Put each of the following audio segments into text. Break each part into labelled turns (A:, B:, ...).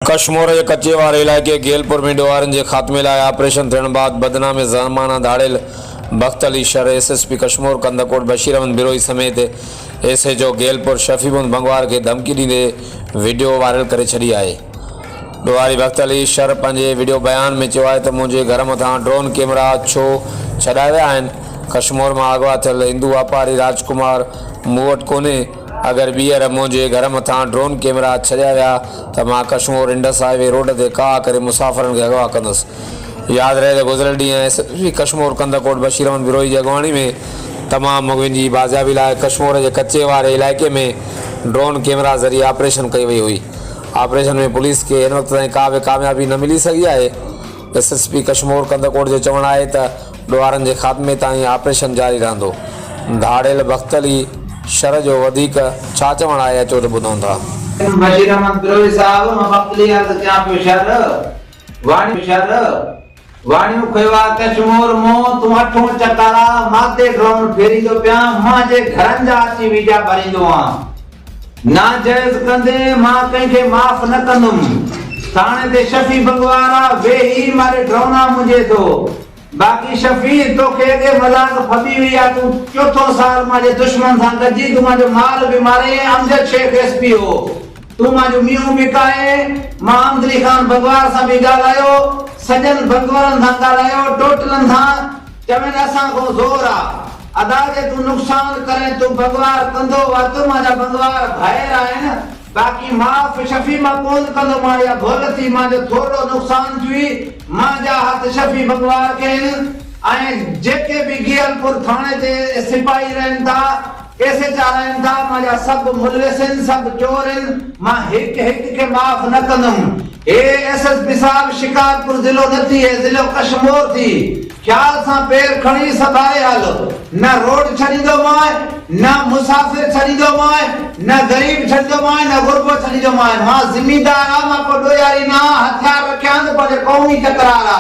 A: ڪشمور جي ڪچي واري علائقي گيلپور ۾ ڏوهارين جي خاتمي لاء آپريشن ٿيڻ بعد بدنام زمانه ڌاڙيل Bakht Ali Shar S S P Kashmore Kandhkot Bashir Ahmed Brohi سميت S H O Gelpur Shafi Muhammad Bangwar کي ڌمڪي ڏيندي وڊيو وائرل ڪري ڇڏي آهي. ڏوهاري بخت علي شر پنهنجي وڊيو بيان ۾ چيو آهي ته منهنجي گهر مٿان ڊرون ڪيمرا ڇو ڇڏايا ويا آهن، ڪشمور مان اغوا ٿيل هندو واپاري راج ڪمار مون وٽ ڪونهي، اگر ٻيهر منهنجي گهر مٿان ڊرون ڪيمرا ڇڏيا ويا ته مان Kashmore Indus high way road تي ڪاهه ڪري مسافرن کي اغوا ڪندس. ياد رهي ته گذريل ڏينهن S S P Kashmore Kandhkot Bashir Ahmed Brohi جي اڳواڻي ۾ تمام مغوين جي بازيابي لاء ڪشمور جي ڪچي واري علائقي ۾ ڊرون ڪيمرا ذريعي آپريشن ڪئي وئي هئي. آپريشن ۾ پوليس کي هن وقت تائين ڪا به ڪاميابي نه ملي سگهي آهي. S S P Kashmore Kandhkot جو چوڻ آهي ته ڏوهارن جي خاتمي تائين آپريشن جاري رهندو. ڌاڙيل بخت علي شر جو وڌيڪ ڇا چوڻ آهي اچو ته ٻڌون ٿا.
B: بشير احمد بروهي صاحب مان بخت علي عرض ڪيان پيو شر واڻيو شر واڻيو کيو آ ڪشمور مون تون اٺون چڪر آ ماتي ڊرون ڦيريندو پيان مانجي گهرن جا اچي ويڊيا ڀريندو آن. ناجائز ڪندين مان ڪنهن کي معاف نه ڪندم ٿاڻي تي شفيع بنگوار آ ويهي ماري ڊرونا منهنجي ٿو باقي شفيع توکي اڳي مذاق ڦٻي وئي آ تون چوٿون سال مانجي دشمن سان گڏجي تون مانجو مال به مارئين امجد شيخ ايس پي هو تون مانجو مينهون به ڪاهين مان امدلي خان بنگوار سان به ڳالهايو سڄن بنگوارن سان ڳالهايو ٽوٽلن سان چوين اسان کون زور آ. ادا جي تون نقصان ڪرين تون بنگوار ڪندو وات مانجا بنگوار ڀائر آهن باقي معاف شفيع مان ڪون ڪندو مان اها ڀل ٿي مانجو ٿورڙو نقصان ٿيوئي مانجا هٿ شفيع بنگوار کي آهن ۽ جيڪي به گيهلپور ٿاڻي تي سپاهي رهن ٿا ايس ايچ آر آهن ٿا مانجا سڀ ملوث آهن سڀ چور آهن مان هڪ هڪ کي معاف نه ڪندم هي ايس ايس پي صاحب شڪارپور ضلعو نه ٿي هي ضلعو ڪشمور ٿي خيال سان پير کڻي سنڀاري هل نه روڊ ڇڏيندومانء نه مسافر ڇڏيندومانء نه غريب ڇڏيندومانء نه غربو ڇڏيندومانء مان زميندار آ مان ڪو ڏوهياري نه آ هٿيار رکيا آهن ته پنهنجي قومي تڪرار آ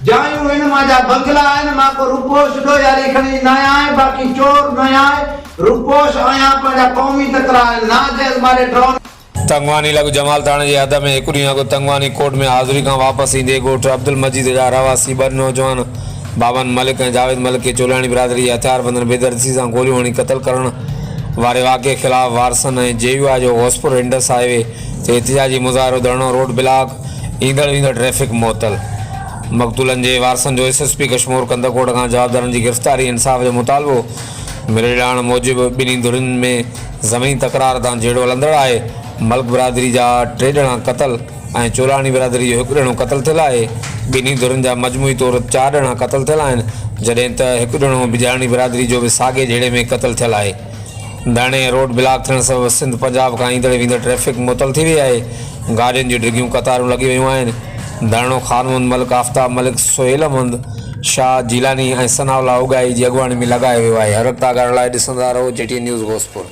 B: جايون هن مان جا بنگلا آهن مان ڪو روپوش ڏوهياري کڻي ناهيان باقي چور ناهيان روپوش آهيان پنهنجا قومي تڪرار آهن ناجائز ماري ڊرون
A: تنگواني لڳ جمال ٿاڻي جي حد ۾ هڪ ڏينهن اڳ تنگواني ڪورٽ ۾ حاضري کان واپس ايندي ڳوٺ عبدالمجيد جا رهواسي ٻه نوجوان بابن ملڪ ۽ جاويد ملڪ کي چولاڻي برادري جي هٿياربندن بيدردي سان گوليون هڻي قتل ڪرڻ واري واقعي خلاف وارثن ۽ جي يو آء جو غوثپور انڊس هاء وي تي احتجاجي مظاهرو ڌرڻو روڊ بلاڪ ايندڙ ويندڙ ٽريفڪ معطل مقتولن جي وارثن جو S S P Kashmore Kandhkot کان جوابدارن جي گرفتاري انصاف جو مطالبو مليل ڄاڻ موجب ٻنهي ڌرين ۾ زميني تڪرار تان جهيڙو هلندڙ آهي، ملڪ برادري جا ٽي ڄڻا قتل ۽ چولاڻي برادري جو هڪ ڄڻو قتل ٿيل آهي، ٻنهي ڌرين جا مجموعي طور چار ڄڻا قتل ٿيل آهن، جڏهن ته هڪ ڄڻو بجاڻي برادري جو به ساڳئي جهيڙي ۾ قتل ٿيل آهي. ڌرڻي ۽ روڊ بلاڪ ٿيڻ سبب سنڌ پنجاب کان ايندڙ ويندڙ ٽريفڪ معطل ٿي وئي آهي، گاڏين جون ڊگهيون قطارون لڳي ويون آهن، ڌرڻو خان محمد ملڪ، آفتاب ملڪ، سهيل احمد شاهه جيلاني ۽ ثناء الله اوڳاهي جي اڳواڻي ۾ لڳايو ويو آهي، هر وقت آگاهه رهڻ لاء ڏسندا رهو جي ٽي اين نيوز غوثپور.